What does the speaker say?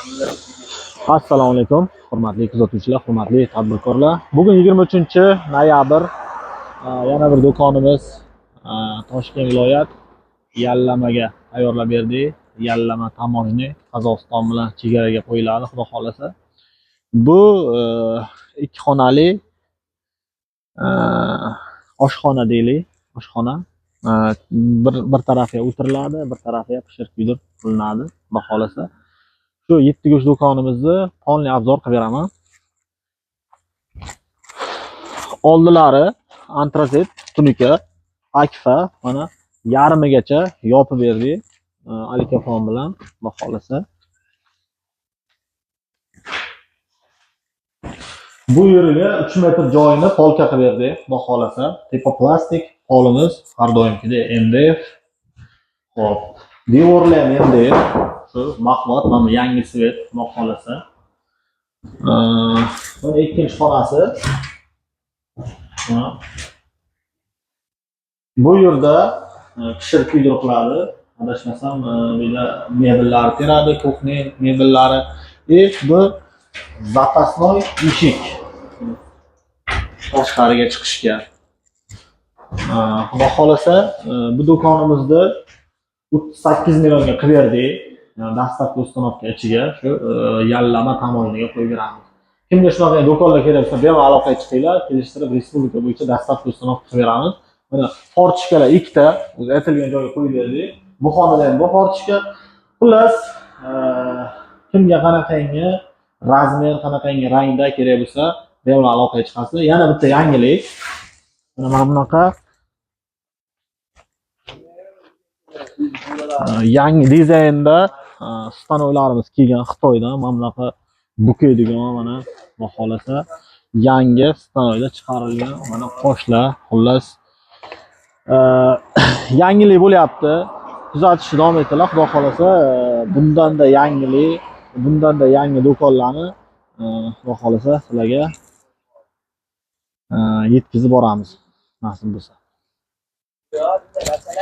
Assalomu alaykum, hurmatli kuzatuvchilar, hurmatli tadbirkorlar. Bugun 23 noyabr, yana bir do'konimiz Toshkent viloyat Yallamaga tayyorlab berdik. Yallama таможня, Qozog'iston bilan chegaraga qo'yiladi, Xudo xolasa. Bu ikki xonali oshxona deylik, oshxona. Bir tarafiga o'tiriladi, bir tarafiga pishirib kuydirib qilinadi, Xudo xolasa. Shu 7 go'sht do'konimizni полный обзор qilib beraman. Oldilari antrazit tunuka, akfa, mana yarmigacha yopib berdik alikafon bilan, Xudo xolasa. Bu yeriga 3 metr joyini polka qilib berdik, Xudo xolasa. Tepa plastik, polimiz har doimgidek MDF. Xo'p, devorlar ham MDF. Shu mahmud, mana bu yangi svet, Xudo xolasa. Buni ikkinchi xonasi. Mana. Bu yerda pishirib kuydirib qiladi. Adashmasam, bu yerda mebellar teradi, кухня mebellari. И bu запасной eshik. Tashqariga chiqishga. Xudo xolasa, bu do'konimizni 38 millionga qilib berdik. Dastlabki установка ichiga shu Yallama таможня ga qo'yib beramiz. Kimga shunaqa do'konlar kerak bo'lsa, bemalol aloqaga chiqinglar, kelishtirib respublika bo'yicha dastlabki установка qilib beramiz. Mana форточка lar ikkita, o'zi aytilgan joyga qo'yib berdik. Bu xonada ham bu форточка. Xullas, kimga qanaqangi razmer, qanaqangi rangda kerak bo'lsa, bemalol aloqaga chiqasizlar. Yana bitta yangilik. Mana bunaqa yangi dizaynda stanoklarimiz kelgan Xitoydan, mana bunaqa bukaydigan, mana xudo xolasa yangi stanokda chiqarilgan mana qoshlar, xullas yangilik bo'lyapti. Kuzatishni davom etinglar, Xudo xolasa bundanda yangilik, bundanda yangi do'konlarni Xudo xolasa sizlarga yetkazib boramiz nasib bo'lsa.